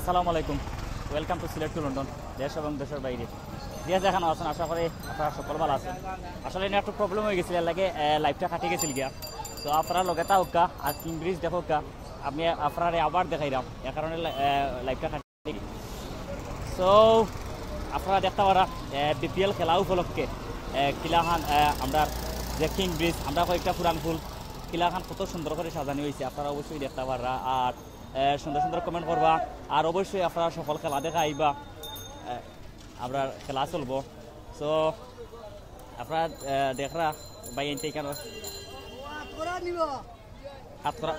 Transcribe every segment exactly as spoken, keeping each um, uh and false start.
আসসালামু আলাইকুম, welcome to Sylhet to London, দেশ এবং দেশের বাইরে। যে যেখানো আছেন, আশা করি আপনারা সকল ভালা আছেন। আসলে নেটওয়ার্ক প্রবলেম অইগেছিল, এর লাগি লাইভটা কাটি গেছিল গিয়া। তো আপনারা লগে থাকউক্কা আর কিং ব্রিজ দেখউক্কা, আমি আপনারারে আবার দেখাইরাম, এর কারণে লাইভটা কাটি। সো আপনারা দেখতা পাররা বিপিএল খেলা উপলক্ষে কিলাখান আমরা যে কিং ব্রিজ, আমরা কয়েকটা পুরান ফুল কিলাখান কত সুন্দর করি সাজানি অইছে, আপনারা অবশ্যই দেখতা পাররা। আর সুন্দর সুন্দর কমেন্ট করবা, আর অবশ্যই আপনারা সকল খেলা দেখা আইবা। আমরা খেলা চলবো। সো আপনারা দেখরা ভাই, এনতে কেন হাত করা,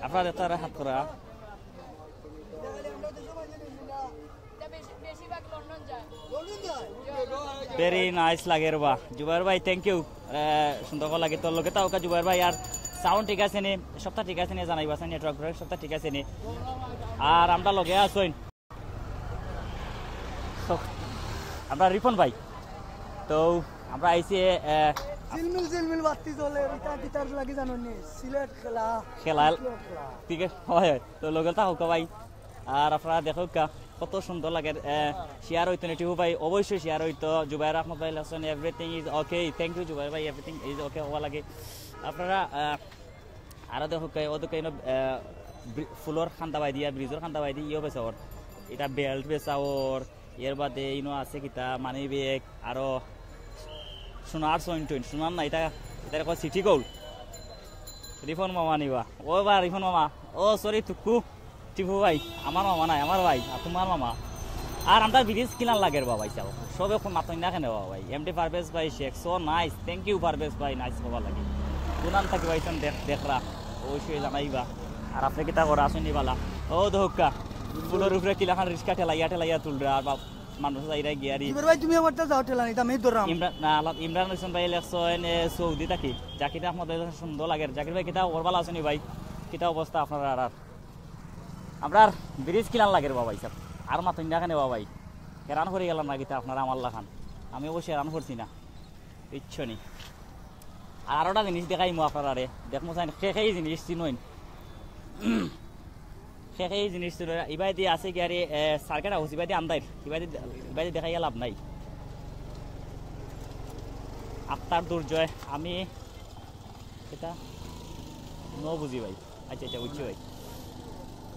আপনারা দেখরা হাত করা। ভেরি নাইস লাগের বা জুবাইর ভাই, থ্যাংক ইউ। সুন্দর করি লাগে তোর লগে থাকউক্কা জুবাইর ভাই। আর সাউন্ড ঠিক আছে নি, সবটা ঠিক আছে নি, জানাইবা নেটওয়ার্ক সবটা ঠিক আছে নি। আর আমরা লগে আছইন তো আমরা রিপন ভাই, তো আমরা আইছি। ঝিলমিল ঝিলমিল বাতি জ্বলে, ইটা কিতার লাগি জানো নি? সিলেট খেলা। খেলা। সিলেট খেলা। ঠিক আছে, হয়, হয়। তো লগে থাকউক্কা ভাই, আর আপনারা দেখউক্কা কত সুন্দর লাগে। শেয়ার অইতো নি টিপু ভাই, অবশ্যই শেয়ার অইতো। জুবাইর আহমদ ভাই লেখছইন, everything is okay, thank you Jubair ভাই, everything is okay হওয়া লাগে। আপনারা আরো দেখউক্কা, ও দেখউক্কা, ইনো ফুলর কান্দাবায়দি আর ব্রিজর কান্দাবায়দি ইয়ো বেচা অর, ইটা বেল্ট বেচা অর। এর বাদে ইনো আছে কিতা, মানি ব্যাগ, আরো সোনার সইন টইন, সোনার না, ইটা, ইটারে কয় সিটি গোল্ড। রিপন মামা নি বা, ও বা রিপন মামা, ও সরি তুক্কু, টিপু ভাই, আমার মামা নায়, আমার ভাই, আর তুমার মামা। আর আমরার ব্রিজ কিলান লাগের বা ভাই সাব, সবে মাতইন না কেনে বা ভাই? এমডি পারভেজ ভাই Sheikh, so nice, thank you Parvez ভাই, নাইস হওয়া লাগে। কুনান থাকি ভাই সাব দেখরা, অবশ্যই জানাইবা। আর আপনে কিতা করা, আছইন নি ভালা? ও দেখউক্কা, ফুলর উপরে কিলাখান রিক্সা ঠেলাইয়া ঠেলাইয়া তুলরা, আর বাপ মানুষ যাইরা গিয়ারি। জুবাইর ভাই, তুমি আমারটা যাও, ঠেলা নিতাম, এই ধররাম। ইমরান, না, আলা-, ইমরান হোসেন ভাই লেখছইন সৌদি থাকি। জাকির আহমদ ভাই, সুন্দর লাগের। জাকির ভাই, কিতা খবর, ভালা আছইন নি ভাই? কিতা অবস্থা আপনারার? আর আমরার ব্রিজ কিলান লাগের বা ভাই সাব, আর মাতইন না কেনে বা ভাই? হেরান করি গেলাম না কিতা আপনারা আমার লাখান? আমি অবশ্য হেরান করছি না, বুঝছো নি? আর আরোটা জিনিস দেখাইমু আপনারারে, দেখমু চাইন কে কে ই জিনিস চিনইন। কে কে ই জিনিস চিনইন। ইবায়দি আছে গিয়ারি সার্কিট হাউস, ইবায়দি আন্দাইর, ইবায়দি, ইবায়দি দেখাইয়া লাভ নাই। আক্তার দুর্জয়, আমি এটা ন বুঝি ভাই। আচ্ছা, আচ্ছা, বুঝছি ভাই।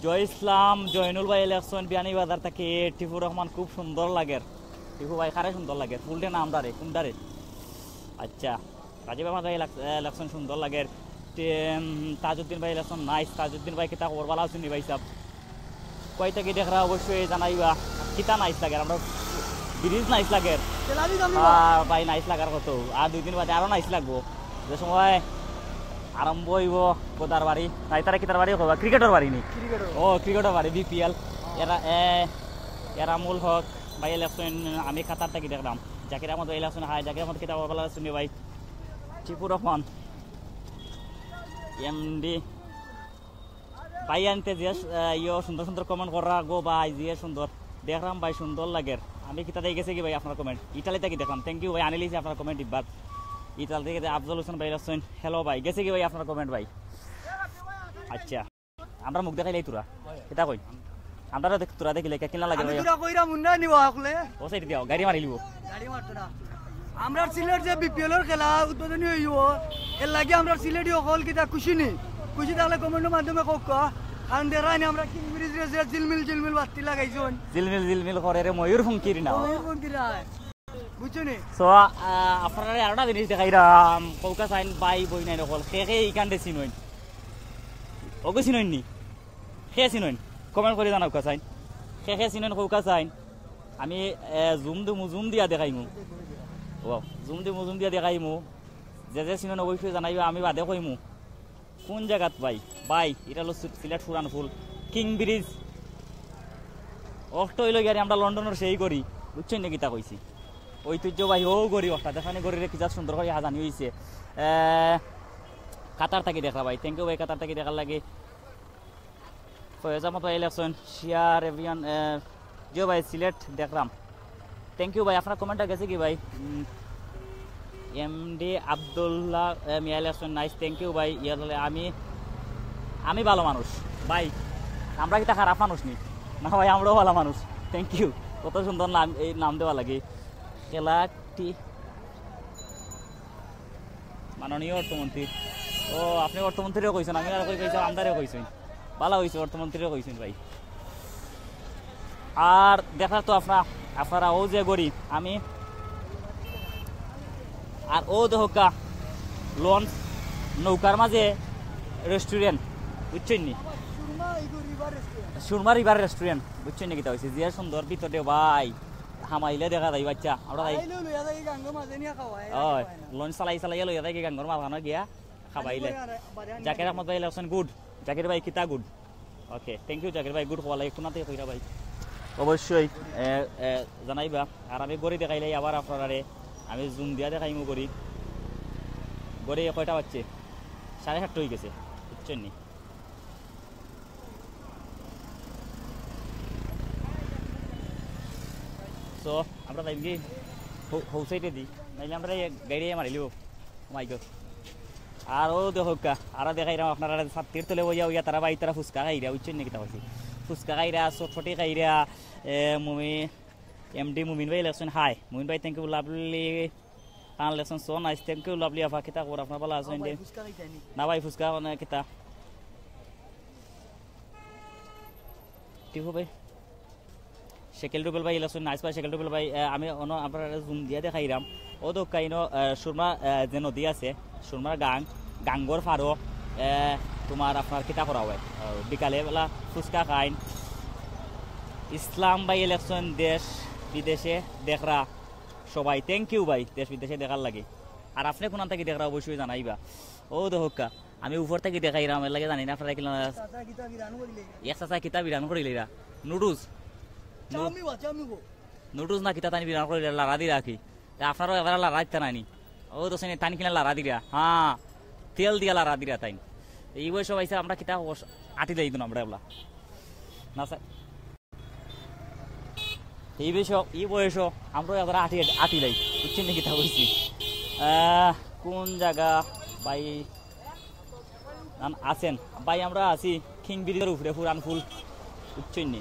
জয় ইসলাম, জয়নুল ভাই লেখছইন বিয়ানীবাজার থাকি। টিপু রহমান, খুব সুন্দর লাগের। টিপু ভাই, কারে সুন্দর লাগের? ফুলটে না আমরারে, কুনটারে? আচ্ছা, রাজীব আহমদ ভাই লেখ-, এ, লেখছইন সুন্দর লাগের। তে, উম, তাজউদ্দিন ভাই লেখছইন নাইস। তাজউদ্দিন ভাই, কিতা খবর, ভালা আছইন নি ভাই সাব? কই থাকি দেখরা অবশ্যই জানাইবা। কিতা নাইস লাগের, আমরার ব্রিজ নাইস লাগের। তেলাবি জানি না। আহ, ভাই, নাইস লাগার কত, আর দুই দিন বাদে আরো নাইস লাগবো। যে সময় আরম্ভ অইবো গোদার বাড়ি, না, ইতারে কিতার বাড়ি কইবা? ক্রিকেটর বাড়ি নি? ক্রিকেটর। ও, ক্রিকেটর বাড়ি, বিপিএল। এরা, এ, এরামুল হক ভাই লেখছইন, আমি কাতার থাকি দেখরাম। জাকির আহমদ ভাই লেখছইন, হাই, জাকির আহমদ, কিতা খবর, ভালা আছইন নি ভাই? টিপু রহমান, এমডি ভাই, আনতে যে, আহ, ইয়ো সুন্দর সুন্দর কমেন্ট কররা গো ভাই, যে সুন্দর। দেখরাম ভাই, সুন্দর লাগের। আমি কিতা দেই গেছে কি ভাই আপনার কমেন্ট? ইটালি থাকি দেখলাম। Thank you ভাই, আনিলিছি আপনার কমেন্ট ইবার। ইটালি থাকি আফজল হোসেন ভাই লেখছইন, হ্যালো ভাই, গেছে কি ভাই আপনার কমেন্ট ভাই? আচ্ছা, আমরা মুখ দেখাইলাই তোরা, কিতা কই? আমরা দেখ, তোরা দেখিলে কে কিনা লাগে আমি ভাই? তোরা কইরা মুন্না নিবা হকলে। ও সাইড দিও, গাড়ি মারিলিবো। গাড়ি মারতো না। আমরার সিলেট যে বিপিএল এর খেলা উদ্বোধনী অইবো, এর লাগি আমরার সিলেটি হকল কিতা খুশি নি? খুশি থাকলে কমেন্টর মাধ্যমে কউক্কা। কারণ দেখরায় নি আমরা কিং ব্রিজ রে যে ঝিলমিল ঝিলমিল বাতি লাগাইছইন। ঝিলমিল ঝিলমিল করেরে ময়ূর ফুংকির না। ময়ূর ফুংকির না। বুঝছো নি? So, আহ, আপনারারে আরোটা জিনিস দেখাইরাম। কউক্কা চাইন ভাই, বইনাইন হকল। কে কে ইখানরে চিনইন? ওগু চিনইন নি? কে চিনইন? কমেন্ট করি জানাউক্কা চাইন। কে কে চিনইন কউক্কা চাইন। আমি, এ, জুম দিমু, জুম দিয়া দেখাইমু। ও, জুম দিমু, জুম দিয়া দেখাইমু। যে যে চিনইন অবশ্যই জানাইবা, আমি বাদে কইমু। কুন জাগাত ভাই? ভাই, ইটা অইলো সি-, সিলেট পুরান ফুল। King bridge. অখটা অইলো গিয়ারি আমরা লন্ডনর সেই ঘড়ি। বুঝছইন নি কিতা কইছি? ঐতিহ্যবাহী অউ ঘড়ি অখটা। দেখইন নি ঘড়িরে কিতা সুন্দর করি হাজানি অইছে। এ, কাতার থাকি দেখরা ভাই। Thank you ভাই, কাতার থাকি দেখার লাগি। ফয়েজ আহমদ ভাই লেখছইন, শেয়ার এভিয়ান, এ, জিও ভাই, সিলেট দেখরাম। Thank you ভাই, আপনার কমেন্টটা গেছে কি ভাই? উম, এমডি আব্দুল্লাহ, এ, মিয়া লেখছইন, নাইস, thank you ভাই। ইয়া তাহলে আমি, আমি ভালো মানুষ ভাই। আমরা কিতা খারাপ মানুষ নি? না ভাই, আমরাও ভালা মানুষ। Thank you. কত সুন্দর নাম, এই নাম দেওয়া লাগে। খেলাটি মাননীয় অর্থমন্ত্রী। ও, আপনে অর্থমন্ত্রীরে কইছইন, আমি আর কই কইছইন, আমরারে কইছইন। ভালা অইছে, অর্থমন্ত্রীরে কইছইন ভাই। আর দেখরা তো আপনারা, আপনারা অউ যে গড়ি আমি, আর অউ দেখউক্কা লঞ্চ, নৌকার মাঝে রেস্টুরেন্ট, বুঝছইন নি? সুরমা রিভার রেস্টুরেন্ট, বুঝছইন নি কিতা অইছে? যে সুন্দর ভিতরে ভাই, হামাইলে দেখা যায় বাচ্চা। আমরা যাই। লঞ্চ চালাই চালাইয়া লইয়া যাইগি গাঙ্গর মাঝখানো গিয়া খাবাইলে। জাকির আহমদ ভাই ইলেকশন গুড। জাকির ভাই কিতা গুড? ওকে, থ্যাংক ইউ জাকির ভাই, গুড কওয়া লাগে। কুনাতে কইরা ভাই? অবশ্যই, এ, এ, জানাইবা। আর আমি ঘড়ি দেখাইলাই আবার আপনারারে, আমি জুম দিয়া দেখাইমু ঘড়ি। ঘড়ি কয়টা বাজছে? সাড়ে সাতটা অই গেছে, বুঝছইন নি? So, আমরা যাইমুগি হউ-, হউ সাইডে দি, নাইলে আমরা গাড়ি মারিলিব। মাই গড। আর অউ দেখউক্কা, আরো দেখাইরাম আপনারারে, ছাত্তির তলে বইয়া বইয়া তারা ভাই তারা ফুচকা খাইরা, বুঝছইন নি কিতা কইছি? ফুচকা খাইরা, চটফটি খাইরা, এ, মুমি-, এমডি মুমিন ভাই লেখছইন, হাই। মুমিন ভাই, thank you, lovely। তান লেখছইন, so nice, thank you, lovely আফা, কিতা খবর আপনার, ভালা আছইন নি? না ভাই, ফুচকা মানে কিতা? টিপু ভাই। শেকেল রুবেল ভাই, ইলাসুন নাইস ভাই, শেকেল রুবেল ভাই, আহ, আমি অনো আপনারারে জুম দিয়া দেখাইরাম। অউ দেখউক্কা ইনো, আহ, সুরমা, আহ, যে নদী আছে, সুরমার গাং, গাঙ্গর ফারো, আহ, তুমার আপনার কিতা করা অয়? আহ, বিকালে বেলা ফুচকা খাইন। ইসলাম ভাই ইলেকশন দেশ বিদেশে দেখরা সবাই, thank you ভাই, দেশ বিদেশে দেখার লাগি। আর আপনে কুনান থাকি দেখরা অবশ্যই জানাইবা। অউ দেখউক্কা, আমি উপর থাকি দেখাইরাম, এর লাগি জানি না আপনারা কিলা। চাচা কিতা বিরান করিলে? এক চাচা কিতা বিরান করিলে এরা? নুডলস। চাউমি বা, চাউমি গো। নুডলস না কিতা তাইন বিরান করিলে, লারা দিরা কি? তে আপনারাও এবারে লারা দিতা নানি? অউ দেখছইন নি, তাইন কিলা লারা দিরা। হ্যাঁ, তেল দিয়া লারা দিরা তাইন। এই বয়সে ভাইসাব আমরা কিতা অবস-, আটিলাই দিন আমরা এবলা। না স্যার। এই বয়সো, এই বয়সো আমরাও এবারে আটি, আটিলাই। বুঝছইন নি কিতা কইছি? আহ, কুন জাগা ভাই? আন-, আছেন। ভাই, আমরা আছি কিং ব্রিজর উপরে, পুরান পুল, বুঝছইন নি?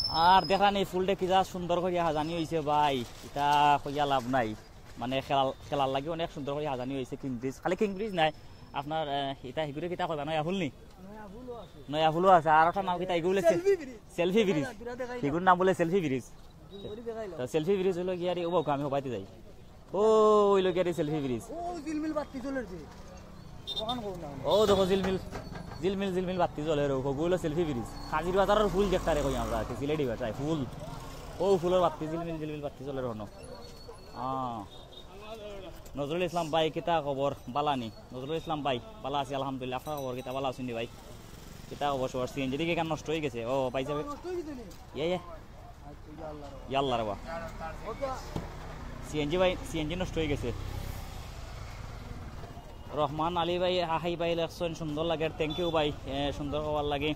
আর দেখরা নি, পুলটা কিতা সুন্দর করিয়া হাজানি অইছে ভাই, ইতা কইয়া লাভ নাই। মানে, খেলার, খেলার লাগি অনেক সুন্দর করিয়া হাজানি অইছে কিং ব্রিজ। খালি কিং ব্রিজ নায়, আপনার, আহ, ইতা হিগুরে কিতা কইবা, নয়া পুল নি? নয়া পুলও আছে। নয়া পুলও আছে, আর একটা নাম কিতা, ইগু বুলে সে-, সেলফি ব্রিজ। Selfie bridge. দুরা দেখাই না। হিগুর নাম বুলে সেলফি ব্রিজ। জুম করি দেখাইলাম। তো সেলফি ব্রিজ অইলো গিয়া রে, ও বাবু, আমি হবাইতে যাই। ও, অইলো গিয়া রে সেলফি ব্রিজ। ও, ঝিলমিল বাতি জ্বলের যে। অখান কও না। অউ দেখো ঝিলমিল, ঝিলমিল, ঝিলমিল বাতি জ্বলের, অউ হগু অইলো সেলফি ব্রিজ। হাজির বাজারর পুল যেটারে কই আমরা আর কি, সিলেটি ভাষায় পুল। অউ পুলর বাতি ঝিলমিল, ঝিলমিল বাতি জ্বলের অনো। আহ। নজরুল ইসলাম ভাই, কিতা খবর? বালা নি? নজরুল ইসলাম ভাই, বালা আছি আলহামদুলিল্লাহ। আপনার খবর কিতা? বালা আছইন নি ভাই? কিতা খবর সবার? সিএনজি দেখি এখান নষ্ট অই গেছে। ও, ভাই সাহেব। নষ্ট অই গেছে নি? ইয়ে, ইয়ে। আচ্ছা, ইয়া আল্লাহ রে। ইয়া আল্লাহ রে বা। ওকে। সিএনজি ভাই, সিএনজি নষ্ট অই গেছে। রহমান আলী ভাই, হাই ভাই লেখছইন, সুন্দর লাগের। Thank you ভাই, এ, সুন্দর খবর লাগে।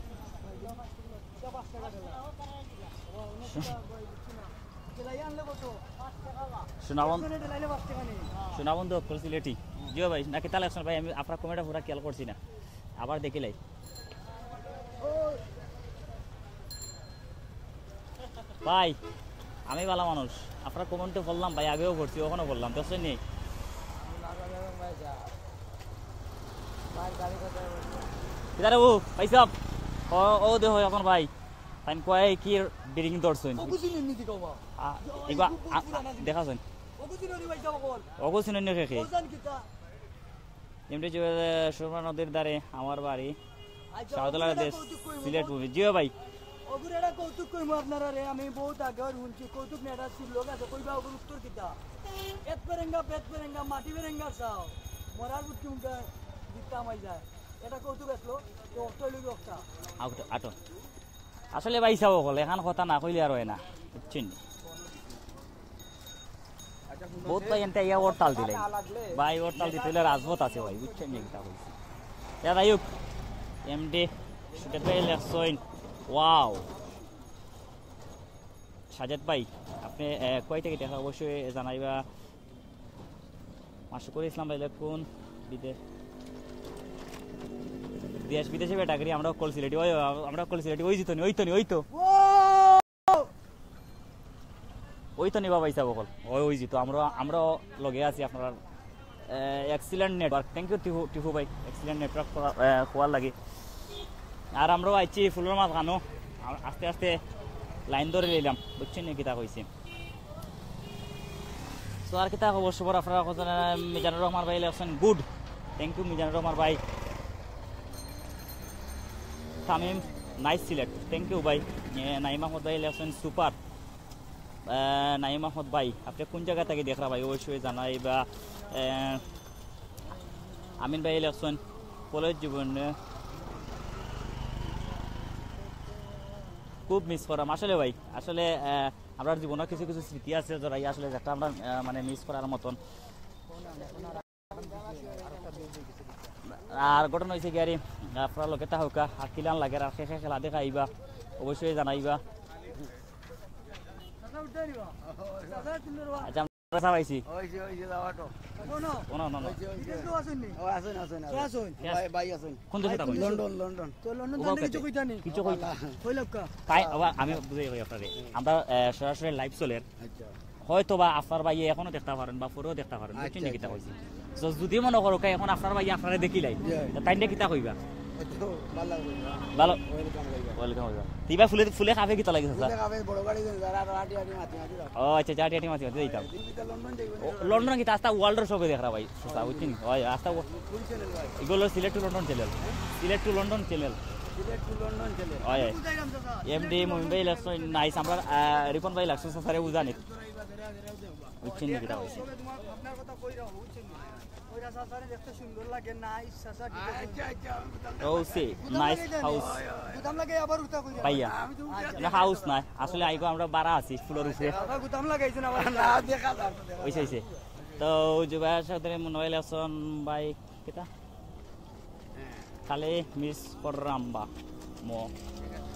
সোনাবন-, সোনাবন্ধু অক্ষর সিলেটি। জিও ভাই, নাকি তাহলে একশন ভাই, আমি আপনার কমেন্টটা পুরা খেয়াল করছি না, আবার দেখিলাই। ভাই, আমি ভালা মানুষ, আপনার কমেন্টে পড়লাম ভাই, আগেও পড়ছি, অখনো পড়লাম, দেখছইন নি? কিতা রে ও, ভাই সাহেব? ও, ও দেখো এখন ভাই, তাইন কয় কি বিরিং ধরছইন। ওগু চিনইন নি দেখো বা। আ, ইবা, আ, আ, দেখাছইন। ওগু চিনইন নি ভাই সাহেব অকল? ওগু চিনইন নি কে কে? ওজন কিতা? এমডি জুয়েল, সুরমা নদীর ধারে আমার বাড়ি। আচ্ছা, শাহজালাল ওগুর একটা দেশ, কৌতুক কইমু, সিলেট কৌতুক। মুভি। জিও ভাই। ওগুর একটা কৌতুক কইমু আপনারারে, আমি বহুত আগে আর হুনছি, কৌতুক নেটা ছিল লোক আছে, কইবা ওগুর উত্তর কিতা? এত পেরেঙ্গা, পেট পেরেঙ্গা, মাটি পেরেঙ্গা চাও। মরার বুদ্ধি মুখে দিতাম আই যায়। এটা কৌতুক আসলো, তো অর্থ হইল কি অর্থ? আউট, আটো। আসলে ভাই সাহেব অকল, এখান কথা না কইলে আর অয় না, বুঝছইন নি? বহুত ভাই এনতে আইয়া হরতাল দিলে। ভাই হরতাল দিতে হইলে রাজপথ আছে ভাই, বুঝছইন নি কিতা কইছি? ইয়া যাই হোক, এমডি সুটের ভাই লেখছইন, ওয়াও। সাজেদ ভাই, আপনে, এ, কই থাকি দেখরা অবশ্যই জানাইবা। মাসুকুর ইসলাম ভাই লেখছইন বিদে-, দেশ বিদেশে বেটা করি, আমরা অকল সিলেটি, ওই, আমরা অকল সিলেটি, ওই জিতনি, ওই তো নি, ওই তো। ওই তো নি বাবা, ইসা বকল। ওই, ওই জিতো, আমরা, আমরা লগে আছি আপনার। এ, excellent network। Thank you Tipu, টিপু ভাই। Excellent network করা, এ, হওয়ার লাগি। আর আমরাও আইছি ফুলর মাঝখানো। আ-, আস্তে আস্তে লাইন ধরে নিলাম। বুঝছেন নি কিতা কইছি? তো আর কিতা খবর সবর আপনারা কইছেন, আহ, মিজানুর রহমান ভাই লেখছেন, "Good।" Thank you মিজানুর রহমান ভাই। তামিম, nice সিলেট। Thank you ভাই। এ, নাইম আহমদ ভাই লেখছেন, "Super।" আহ, নাইম আহমদ ভাই, আপনি কোন জায়গা থেকে দেখরা ভাই? অবশ্যই জানাই বা, আহ, আমিন ভাই লেখছেন, "কলেজ জীবনে খুব মিস করাম।" আসলে ভাই, আসলে, আহ, আমরার জীবনর কিছু কিছু স্মৃতি আছে, যেটা আসলে যেটা আমরা, আহ, মানে মিস করার মতন। আর ঘটনা হইছে কি, আরে, আপনারা লগে থাকউক্কা, আর কিলান লাগে, আর শেষে খেলা দেখা আইবা, অবশ্যই জানাইবা। আচ্ছা, আমরা সব আইছি। ওই যে, ওই যে, যাওয়া তো। ও, না, না, না। ওই যে, ওই যে। বিদেশ তো আছেন নি? ও, আছেন, আছেন, তো আছেন। আছেন। ভাই, ভাই আছেন। কোন দেশে থাকো? London, London. তো লন্ডন ওবা থাকি কইতে? কিছু কইতা নি? কিছু কই-, আল্লাহ। কইলাউক্কা। তাই, ওবা, আমি বুঝাই কই আপনারে। আমরা, আহ, সরাসরি live চলের। আচ্ছা। হয়তো বা আপনার ভাইয়ে এখনো দেখতা পারেন বা পরেও দেখতা পারেন, বুঝছেন আচ্ছা, নি কিতা আচ্ছা। কইছি? তো যদি মনে করো, কে এখন আপনার ভাইয়ে আপনারে দেখিলাই, জি। তো তাইন কিতা কইবা? তো ভালো লাগবে। ভালো। Welcome কইবা। Welcome কইবা। তো ইবা ফুলে, ফুলে কাফে কিতা লাগে, চাচা? ফুলে কাফে বড় গাড়ি দেন, যারা আরো আটি আটি মাতি মাতি যাও। ও আচ্ছা, আটি আটি মাতি মাতি যাইতাম। দিন কিতা লন্ডন যাইবো নি? ও, লন্ডন কিতা আস্তা world-র সবে দেখরা ভাই, চাচা, বুঝছেন নি? ওই আস্তা ও-, ফুল channel ভাই। ইগুলো Sylhet to London channel। Sylhet to London channel। Sylhet to London channel। ওই, ওই। বুঝাইলাম, চাচা। এমডি সিলেট to মুম্বাই লন্ডন। লেখছেন, nice। আমরা, আহ, রিপন ভাই লেখছেন, চাচারে বুঝানি। বুঝছেন নি কিতা কইছি? ও সে, nice house। ভাইয়া, না house না, আসলে আইগো আমরা বারা আছি ফুলর উপরে। ওইসে, ওইসে। তো জুবাইর সাথে মনে হইলে এখন ভাই, কিতা? খালি মিস কররাম বা মো।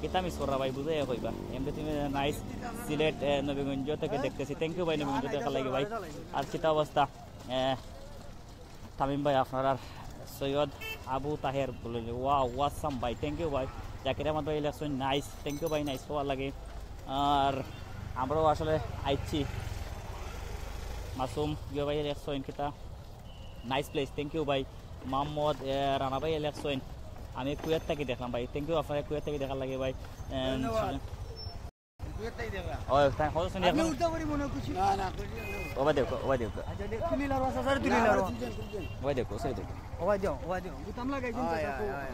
কিতা মিস কররা ভাই, বুঝাইয়া কইবা। এমনি তুমি nice সিলেট, এ, নবীগঞ্জ থেকে দেখতেছি। Thank you ভাই, নবীগঞ্জ দেখার লাগি ভাই। আর কিতা অবস্থা? এ, তামিম ভাই, আপনার আর সৈয়দ আবু তাহের বলে, "Wow, awesome ভাই, thank you ভাই।" জাকির আহমদ ভাই লেখছেন, "Nice, thank you ভাই, nice হওয়ার লাগে।" আর আমরাও আসলে আইছি। মাসুম গিয়া ভাই লেখছেন, কিতা? Nice place, thank you ভাই। মোহাম্মদ, এ, রানা ভাই লেখছেন, "আমি কুয়েত থাকি দেখলাম ভাই।" Thank you আপনারে কুয়েত থাকি দেখার লাগি ভাই। এ, ধন্যবাদ। কুয়েত থাকি দেখলাম। ও, তাই কত শুনি আপনি এখন? উল্টা করি মনে হয় কিছু। না, না, খুশি না। ওবা দেখো, ওবা দেখো। আচ্ছা, দে, তুলি লারো, চাচারে তুলি না, লারো। আমার দুজন, দুজন। ওবা দেখো, ওবা দেখো। ওবা দিও, ওবা দিও। বুতাম লাগাইছেন, হয়, চাচা, হয়, খুব। হয়, হয়।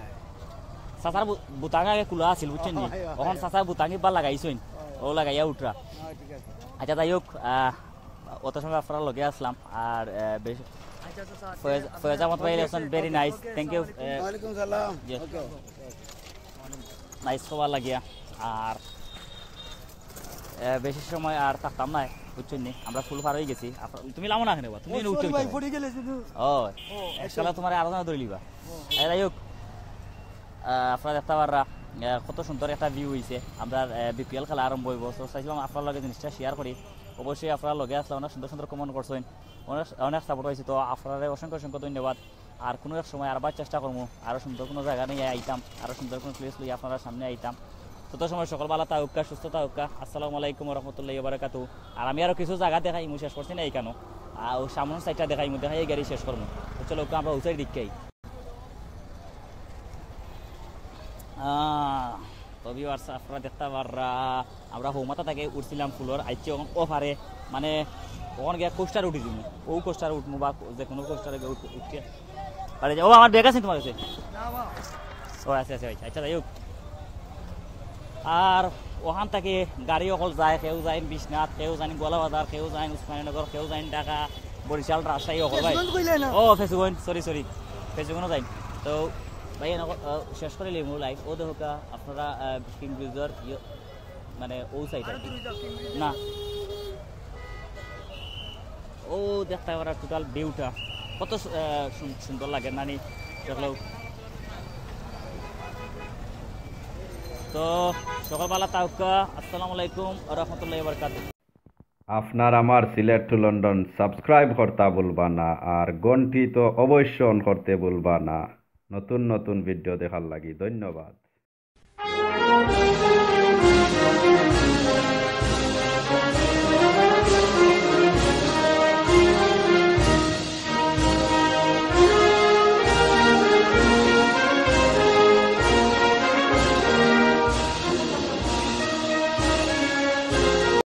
চাচার বু-, বুতাম আগে খোলা আছিল, বুঝছেন নি? হয়, হয়, অখন হয়। চাচার বুতাম ইবার লাগাইছইন। হয়, হয়। ও লাগাইয়া উঠরা। হ্যাঁ, ঠিক আছে। আচ্ছা, যাই হোক, আহ, অত সময় আপনার লগে আসলাম। আর, আহ, বেশ, আচ্ছা, আচ্ছা, স্যার, ফয়েজ, আপনি ফয়েজ আহমদ ভাই okay, লেখছেন, okay, very okay, nice, okay, thank you। আসসালামু আলাইকুম। আহ, ওয়ালাইকুম সালাম। জি। Okay। Nice হওয়ার লাগিয়া। আর, আহ, বেশি সময় আর থাকতাম না, বুঝছেন নি? আমরা ফুল পার হয়ে গেছি। আপনা-, তুমি লামো না কেনে বা? তুমি ও, এনে উঠছো sorry ভাই, কেনে? পড়ে গেলে শুধু। ও, ও, একসালা আচ্ছা। তোমার আরো না ধরে লিবা। ও। আচ্ছা, যাই হোক, আহ, আপনারা দেখতে পাররা, আহ, কত সুন্দর একটা view হইছে। আমরা, আহ, বিপিএল খেলা আরম্ভ হইব। So, চাইছিলাম আপনার লগে জিনিসটা share করি। অবশ্যই আপনারা লগে আসলে অনেক সুন্দর সুন্দর comment করছেন, অনেক, অনেক support হয়েছে। তো আপনারা অসংখ্য অসংখ্য ধন্যবাদ। আর কোনো এক সময় আরবার চেষ্টা করবো, আরো সুন্দর কোনো জায়গা নিয়ে আইতাম, আরো সুন্দর কোনো place লইয়া আপনারা সামনে আইতাম। তত সময় সকল ভালা থাকুক্কা, সুস্থ থাকুক্কা। আসসালামু আলাইকুম ওয়া রাহমাতুল্লাহি ওয়া বারাকাতুহু। আর আমি আরো কিছু জায়গা দেখাইমু, শেষ করছি না এখানো। আর ও সামনের side টা দেখাইমু, দেখাই গাড়ি শেষ করবো। তো চলো, আমরা outside দিকে আই। আহ, তো viewers, আপনারা দেখতে পাররা, আমরা হৌমাথা থেকে উঠছিলাম ফুলর, আইছি অখন ও পারে, মানে, অখন গিয়া coaster উঠি দিমু, ও coaster উঠমু বা যে কোনো coaster এ উঠ-, উঠে। আরে, ও, আমার bag আছে তোমার কাছে? না, বাবা। ও, আছে, আছে, আচ্ছা, আচ্ছা, যাই হোক। আর ওখান থেকে গাড়ি অকল যায়, কেউ যায় বিশ্বনাথ, কেউ যায় গোয়ালাবাজার, কেউ যায় উসমানীনগর, কেউ যায় ঢাকা, বরিশাল, রাজশাহী, অকল ভাই। ফেঞ্চুগঞ্জ কইলে না? ও, ফেঞ্চুগঞ্জ, sorry, sorry, ফেঞ্চুগঞ্জ যাই। তো ভাই, এনক-, আহ, শেষ করে লিমু live। ও দেখো কা, আপনারা, আহ, কিং ব্রিজর ইয়ে, মানে, ও side আর কি। না। ও দেখতে পাররা total view টা কত সু-, আহ, সুন-, সুন্দর লাগে নানি, দেখলেও। তো সকল ভালা থাকুক্কা, আসসালামু আলাইকুম ওয়া রাহমাতুল্লাহি ওয়া বারাকাতুহু। আপনার আমার সিলেট to লন্ডন subscribe করতা ভুলবা না, আর ঘন্টি তো অবশ্য on করতে ভুলবা না। নতুন নতুন ভিডিও দেখার লাগি। ধন্যবাদ।